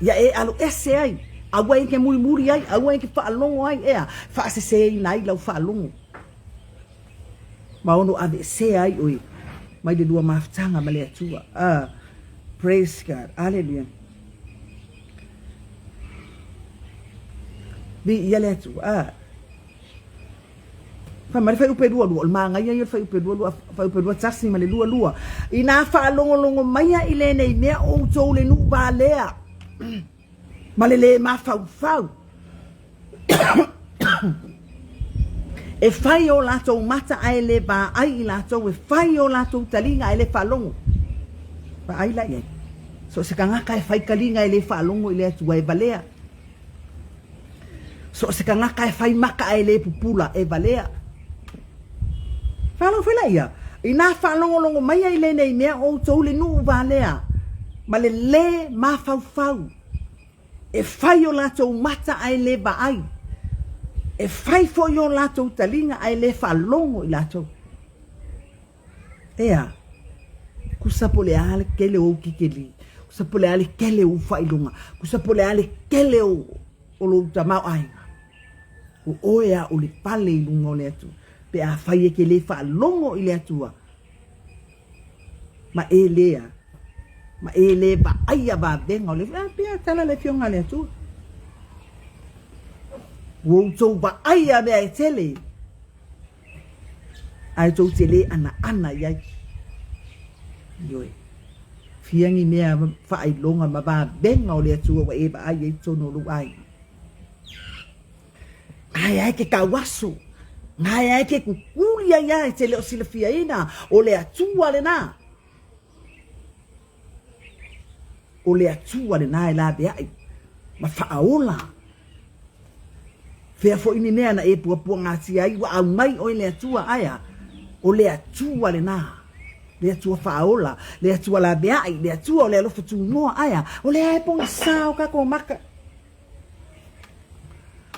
ia e alo ese ai. Aua e te mulimuli ai, aua e te faalogo ai, ea, faaseseina ai lau faalogo, ma ono aveesea ai oe mai le lua mafutaga ma le Atua. Ah, praise God, aleluia. Viia le Atua. Ah. Fai mai le fuaiupu e 22, o le manaia ia o le fuaiupu e 22, fuaiupu e 21 ma le 22. Inā faalogologo maia i lenei mea outou le nuu valea, ma le lē mafaufau e fai o latou mata ae le vaai i latou, e fai o latou taliga ae le faalogo. Vaai la i ai. So o se tagata e fai taliga e le faalogo i le Atua e valea. So o se tagata e fai maka ae le pupula e valea. Faalogo foi laia, inā faalogologo mai ai lenei mea outou le nuu valea ma le lē mafaufau, e fai o latou mata ae le vaai, e fai foi o latou taliga ae le faalogo i latou. Ea, kusa po o le a le tele o ou kikeli, kusa po o le a le tele o ou faailoga, kusa po o le a le tele o lou tamaoaiga. O oe a o le pale i luga o le Atua, pe afai e te le faalogo i le Atua, ma e le a, ma e le vaaia vavega o le Atua. Pei a tala le Afioga a le Atua. Ua outou vaaia mea e tele, ae tou te le anaana i ai. Ioe. Fia ni mea faailoga ma vavega o le Atua ua e vaai ai i totonu o lou aiga. Gae ai ke tauaso, gae ai ke kukuli ai a e te le o silafiaina, o le Atua lena. O le Atua lena e laveai ma faaola. Fea foi ni mea na e puapuagatia ai, ua aumai oe le Atua, ae a? O le Atua lena. Le Atua faaola, le Atua laveai, le Atua o le alofa tunoa, ae a? O lea e pogisa o tatou maka.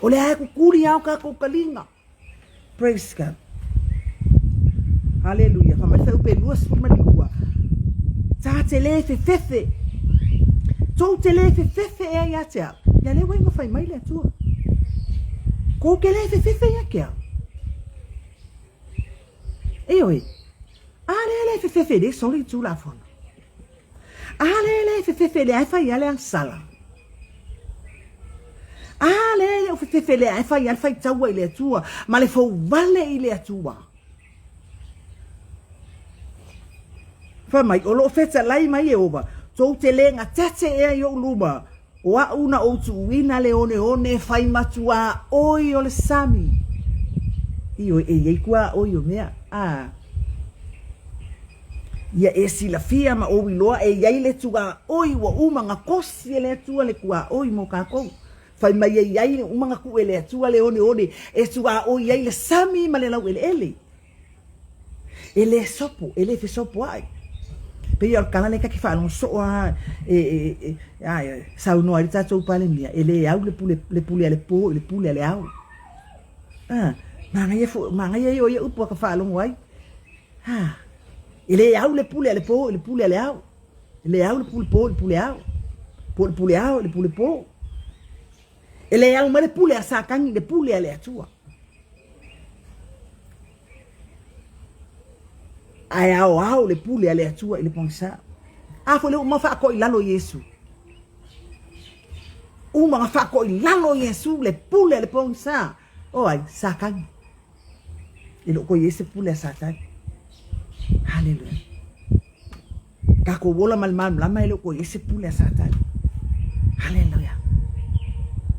O lea e kukuli lava o tatou taliga. Praise God. Haleluia. Fai mai le fuaiupu e 22. Ta te le fefefe. Tou te le fefefe ea ia te au. Ia lea ua iga fai mai le Atua. Kou te le fefefe ia te au. Ioe. A lea le fefefe le soli tulafono. A lea le fefefe lea e fai a le agasala. A lea e le o fefefe lea e fai a le faitaua i le Atua ma le fouvale i le Atua. Fai mai, o lo o fetalai mai Ieova, tou te le gatete ea i ou luma, O aʻu na ou tuuina le oneone e fai ma tuaoi o le sami. Ioe, e i ai tuaoi o mea, a. Ia e silafia ma ou iloa e i ai le tuaoi ua uma na kosi e le Atua le tuaoi mo kakou. Fai mai e i ai le uma na tuu e le Atua le oneone e tuaoi ai le sami ma le laueleele. E le sopo, e le fesopoai. Pei o le tala lea ta te faalogo soo lava e, e, e, a, e saunoa ai le tatou Palemia, e le au le pule, le pule a le po i le pule a le ao. A, manaia fo, manaia ia o ia upu a ka faalogo ai. A, e le au le pule a le po i le pule a le ao. E le au le pule po i le pule ao. Po o le pule ao i le pule po. E le au mai le pule a Satani i le pule a le Atua. Ae aoao le pule a le Atua i le pogisa. A foi le uma faatoʻi lalo Iesu. Uma na faatoʻi lalo Iesu le pule a le pogisa. O ai, Satani. E le o toe i ai se pule a Satani. Haleluia. Tatou ola ma le malamalama e le o toe i ai se pule a Satani. Haleluia.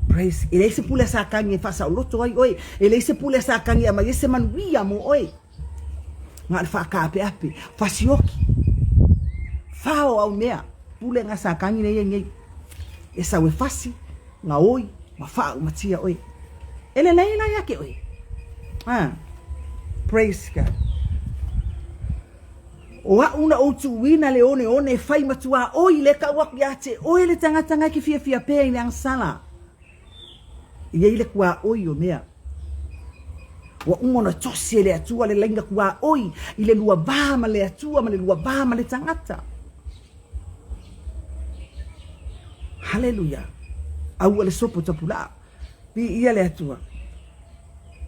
Praise. E leai se pule a Satani e faasaoloto ai oe. E leai se pule a Satani e aumai ai se manuia mo oe. Na o le faataapeape, fasioki, fao au mea. Pule na Satani lea e i ai nei. E sau e fasi, gaoi, ma faaumatia oe. E lelei la ia te oe. Ah. Praise God. O a'u na ou tuuina le oneone e fai ma tuaoi le kau aku ia te oe le tagata na e ke fiafia pea i le agasala. E i ai le tuaoi o mea. Ua uma ona tosi e le Atua le laina tuaoi i le lua va ma le Atua ma le lua va ma le tagata. Haleluia. Aua le sopo tapulaa. Viia le Atua.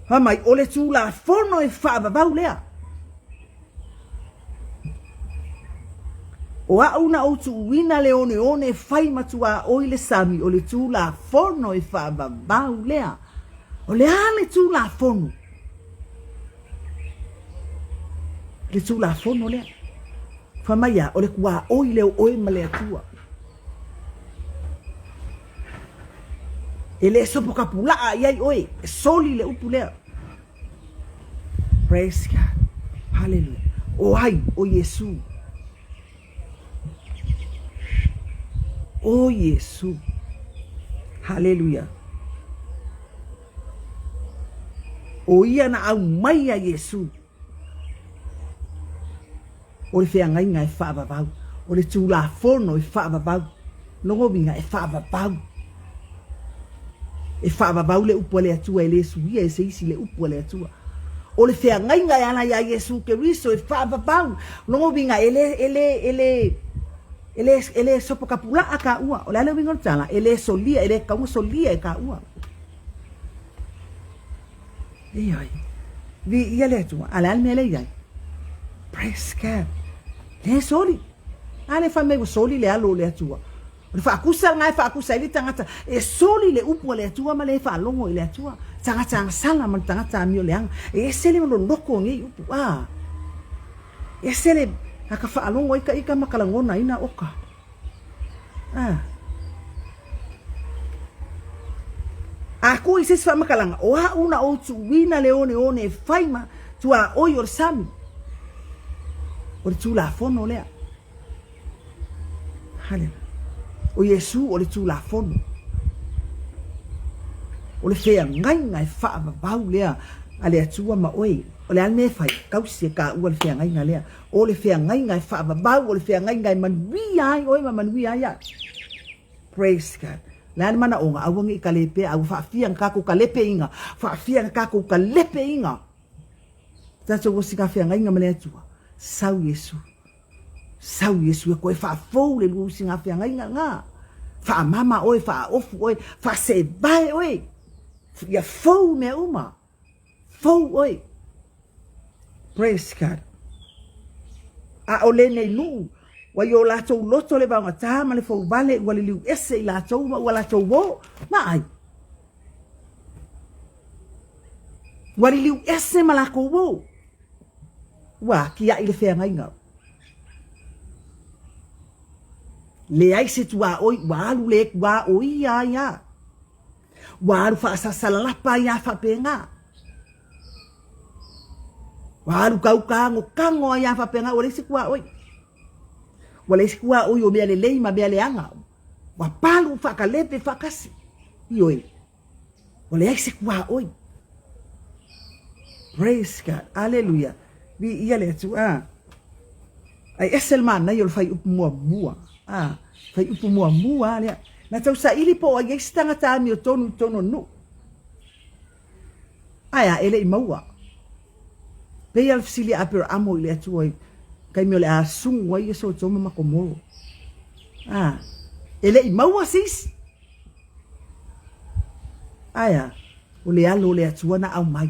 Fai mai, o le Tulafono e faavavau lea. O a'u na ou tuuina le oneone e fai ma tuaoi le sami, o le Tulafono e faavavau lea. O le a le Tulafono? Le Tulafono lea. Fai mai a, o le tuaoi lea o oe ma le Atua. E le sopo kapula'a i ai oe, e soli le upu lea. Praise God. Hallelujah. O ai o Iesu. O Iesu. Hallelujah. O ia na aumai a Iesu. O le feagaiga e faavavau. O le Tulafono e faavavau. Lona uiga, e faavavau. E faavavau le upu a le Atua, e le suia e se isi le upu a le Atua. O le feagaiga e ala iā Iesu Keriso e faavavau. Lona uiga, e le, e le, e le, e le, e le sopokapula'a kāua. O le a le uiga o le tala? E le solia, e le tatau ona solia e kāua. Ioe. Viia le Atua. A le a le mea lea i ai? Praise God. Le soli. A le fai mai ua soli le alo o le Atua. O le faakusa lena e faakusa ai le tagata. E soli le upu a le Atua ma le faalogo i le Atua. Tagata agasala ma le tagata amio leaga. E ese le loloko o nei upu. A. Ese le a ka faalogo ai ka ika ma ka lagona ai na oka. A. A ku i se isi faamatalaga, o a'u na ou tuuina le oneone e fai ma tuaoi o le sami. O le Tulafono lea. Haleluia. O Iesu o le Tulafono. O le feagaiga e faavavau lea a le Atua ma oe. O le a le mea e fai? Tausi e kāua le feagaiga lea. O le feagaiga e faavavau, o le feagaiga e manuia ai oe ma manuia ai au. Praise God. Le a le manaoga, aua ne i kalepea, a ua faafia na tatou kalepeiga, faafia na tatou kalepeiga. Tatou osi ka feagaiga ma le Atua. Sau Iesu. Sau Iesu e koe faafou le lua usi ngā feagaiga ngā. Faamama oe, faaofu oe, faasevae oe. Ia fou mea uma. Fou oe. Praise God. A o lenei nuu, ua i o latou loto le vaogatā ma le fouvale ua liliu ese i latou ma ua latou o, ma ai. Ua liliu ese ma lakou o. Ua kiaʻi le feagaiga. Leai se tuaoi, ua alu le tuaoi ai a. Ua alu faasasalalapa ai a faapena. Ua alu kaukagokago ai a faapena, ua leai se tuaoi. Ua leai se tuaoi o mea lelei ma mea leaga. Ua palu faakalepe faatasi. Ioe, ua leai se tuaoi. Praise God. Aleluia. Viia le Atua. Ae ese le manaia o le fuaiupu muamua. A, fuaiupu muamua lava lea. Na tausaili po o ai ai se tagata amiotonu i totonu o le nuu. Ae a, e le i maua. Pei lava o le fesili a Aperaamo i le Atua i taimi o le a sugu ai Sotoma ma Komoro. A, e le i maua se isi. Ae a, o le alo o le Atua na aumai.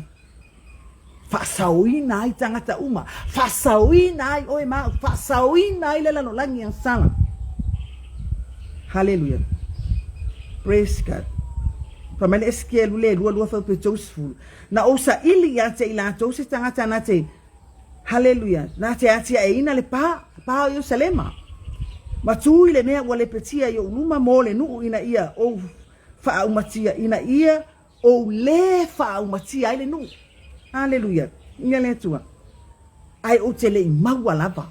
Faasaoina ai tagata uma, faasaoina ai oe ma au, faasaoina ai le lalolagi agasala. Haleluia. Praise God. Fai mai le Esekielu le 22 fuaiupu 30. Na ou saili ia te i latou se tagata na te Haleluia. Na te atiaeina le pa, pa o Ierusalema. Ma tu i le mea ua lepetia i ou luma mo le nuu ina ia ou faaumatia, ina ia ou lē faaumatia ai le nuu. Aleluia! Ia le Atua. Ae ou te le i maua lava.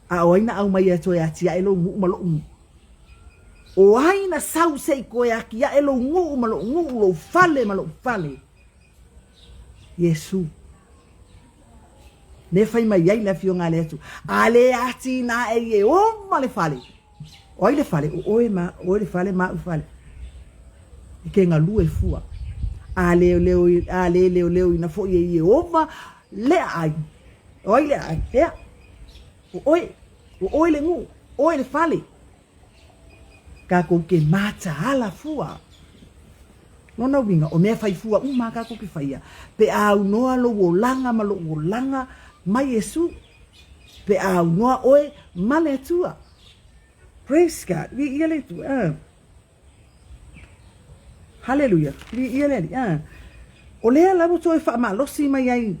A o ai na aumaia e toe atiae lou nuu ma loʻu nuu? O ai na sau se i toe atiae lou nuu ma loʻu nuu, lou fale ma loʻu fale? Iesu. Lea fai mai ai le Afioga a le Atua, A le atinae Ieova le fale, O ai le fale? O oe ma oe le fale ma au fale. E ke galue fua. A leoleo, a le leoleoina foi e Ieova le aai. O ai le aai? Ea. O oe. O oe le nuu. Oe le fale. Kākou ke mataala fua. Lona uiga, o mea fai fua uma a kākou ke faia, pe a aunoa lou olaga ma loʻu olaga ma Iesu. Pe a aunoa oe ma le Atua. Praise God. Viia le Atua. Haleluia. Viia le Alii. O lea lava ua toe faamalosi mai ai.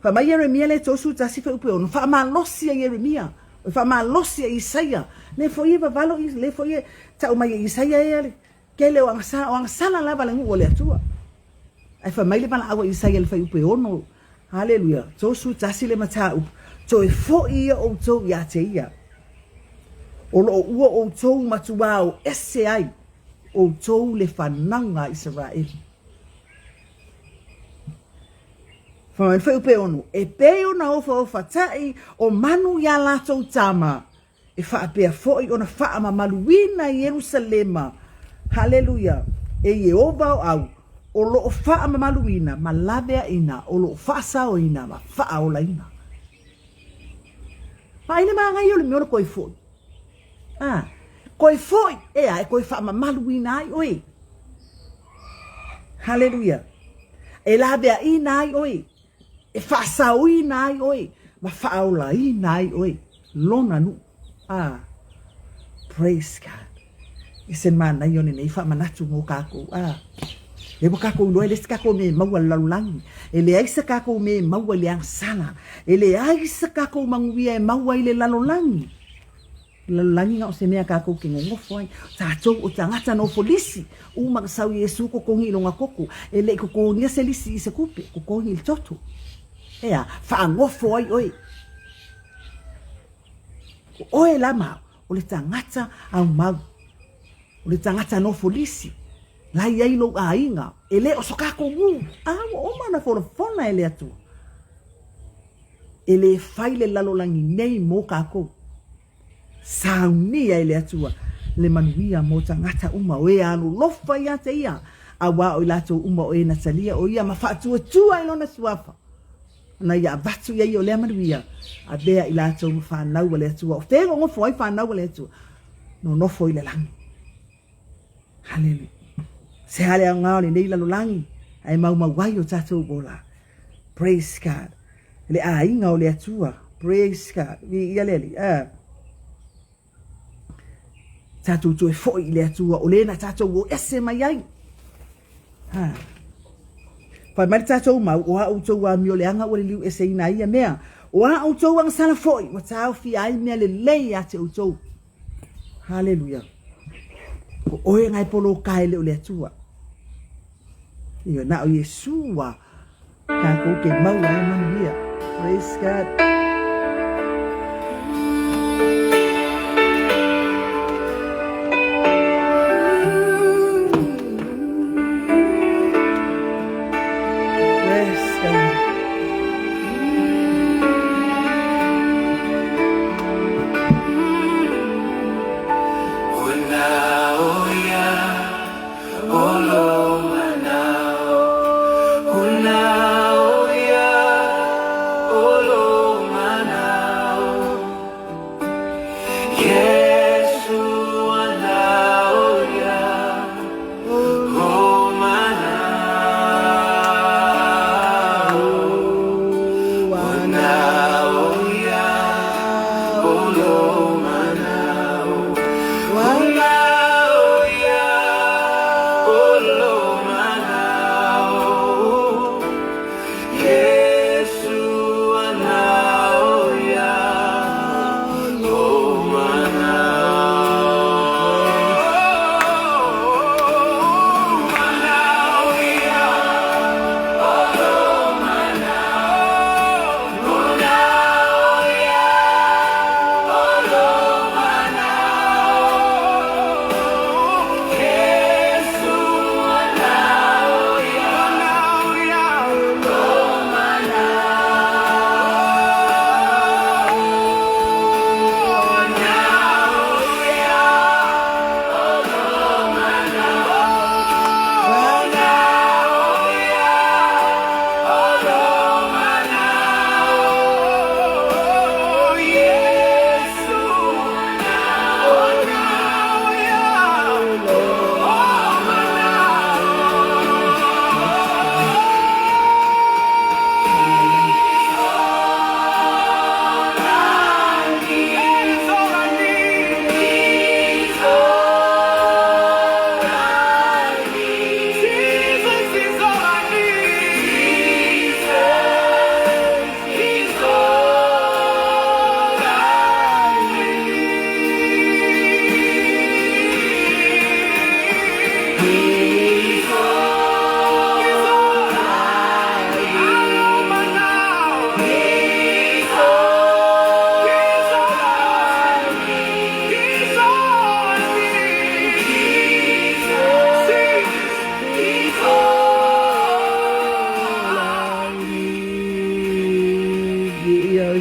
Fai mai Ieremia le 31 fuaiupu e 6, faamalosi e Ieremia, faamalosi e Isaia. Le foi e vavalo, le foi e tau mai e Isaia ea le tele o agasala, o agasala lava le nuu o le Atua. Ae fai mai le valaau a Isaia i le fuaiupu e 6, Haleluia, 31 le mataupu, Toe foi ia outou ia te ia, o lo o ua outou matuā o ese ai outou le fanauga a Isaraelu. Fai mai le fuaiupu e 6, E pei ona ofaofatai o manu iā latou tama, E faapea foi ona faamamaluina Ierusalema, Haleluia, e Ieova o au, o lo o faamamaluina ma laveaina, o lo o faasaoina ma faaolaina. Vaai le manaia o le mea o le toe foi. A, toe foi, ea, e toe faamamaluina ai oe. Haleluia. E laveaina ai oe. E faasaoina ai oe ma faaolaina ai oe lona nuu. Ah, praise God. Ese le manaia o lenei faamanatu mo kākou. Ah, lea ua kākou iloa e leai se kākou mea e maua i le lalolagi. E leai se kākou mea e maua i le agasala. E leai se kākou manuia e maua i le lalolagi. Lalolagi na o se mea kākou ke nonofo ai. Tātou o tagata nofo lisi. Uma na sau Iesu totogi i lona toto. E le i totogia se lisi i se tupe, totogi i le toto. Ea, faanofo ai oe. O oe la ma au, o le tagata aumau. O le tagata nofo lisi. La i ai lou aiga, e le o so kākou nuu. A ua oma na folafola e le Atua. E le fai le lalolagi nei mo kākou. Saunia e le Atua le manuia mo tagata uma o e alolofa ia te ia, auā o i latou uma o e na talia o ia ma faatuatua i lona suafa. Na ia avatu ia ia o lea manuia, avea i latou ma fanau a le Atua. O fea e nonofo ai fanau a le Atua? Nonofo i le lagi. Haleluia. Se a le aoga o lenei lalolagi, ae maumau ai o tatou ola. Praise God. Le aiga o le Atua. Praise God. Viia le Alii. Ah. Tatou toe foi i le Atua o le na tatou o ese mai ai. Ha. Fai mai le tatou mau, o a outou amio leaga ua liliu eseina ai ia mea. O a outou agasala foi, ua taofia ai mea lelei ia te outou. Haleluia. O oe na e poloka e le o le Atua. Ioe, na o Iesu ua kākou ke maua ai manuia. Praise God. Praise God.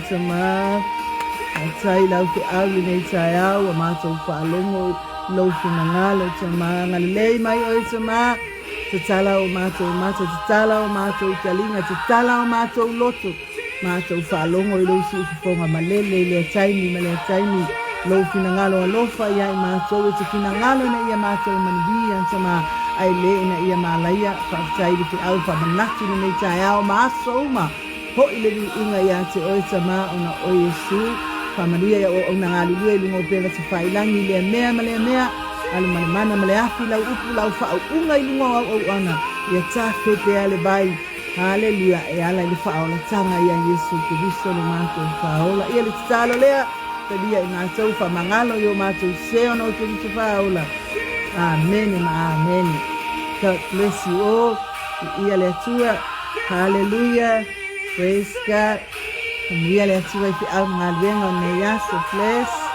Tamā. Faafetai i lau feau i lenei taeao ua matou faalogo i lou finagalo, Tamā. Agalelei mai oe, Tamā. Tatala o matou mata, tatala o matou taliga, tatala o matou loto. Matou faalogo i lou siufofoga malele i lea taimi ma lea taimi. Lou finagalo alofa ia i matou, e te finagalo ina ia matou manuia, Tamā, ae le ina ia malaia. Faafetai i le feau faamanatu i lenei taeao ma aso uma. Hoʻi le viiga ia te oe, Tamā, ona o Iesu. Faamanuia i au auauna galulue i luga o upega tafailagi i lea mea ma lea mea. Alu ma le mana ma le afi lau upu, lau faauuga i luga o au auauna, ia tafe pea le vai. Haleluia, e ala i le faaolataga ia Iesu Keriso lo matou Faaola. Ia le tatalo lea, talia i matou, faamagalo i o matou sē ona o Keriso Faaola. Amene ma amene. God bless you all. Viia le Atua. Hallelujah. Praise God. Faamanuia le Atua i feau ma galuega o lenei aso. Bless.